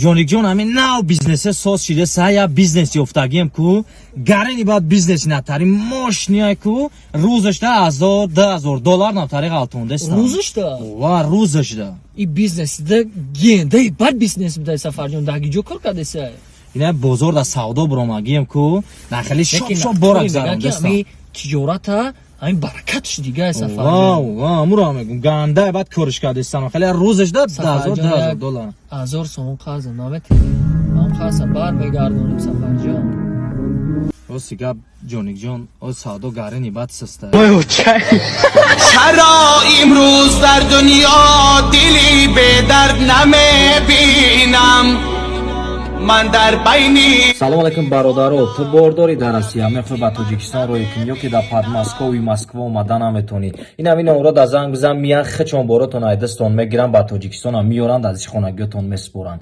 Ҷоникҷон, ҳамин нав бизнесе соз шида, сая бизнес ёфтагием ку, гарени баъд бизнеси натари мошния ку, рӯзашда 1000, 2000 доллар натари ғалтондестам. Рӯзашда? Ва, рӯзашда. И бизнес да гендай бад бизнес будай, Сафарҷон, даги ҷо кор кардеса? Ина бозор да савдо биромагием ку, нахели шоп шоп бора гузарондестам. Ами тиҷората ҳамин баракатш дига, Сафарҷон. Ва, амуро мегум, гандай баъд кориш кардестам, хеле рӯзашда 10,000, 2000 доллар. 1000 сомон қарза наметиҳӣ, ман қарза бар мегардонем, Сафарҷон. Рости гап, Ҷоникҷон, о савдо гарени бад систа. چرا امروز در دنیا دلی به درد نمیبینم من در بینی Салом алейкум, бародаро! Ту бордорӣ, дар Россия мехоҳӣ ба Тоҷикистон роҳӣ кунӣ ё ки дар Подмосковье, Москва омада наметонӣ, ин ҳамин номро дар занг бизан, миян, хечон боротон ай дастон мегиранд, ба Тоҷикистонам меёранд, аз ишхонагиётон месупоранд.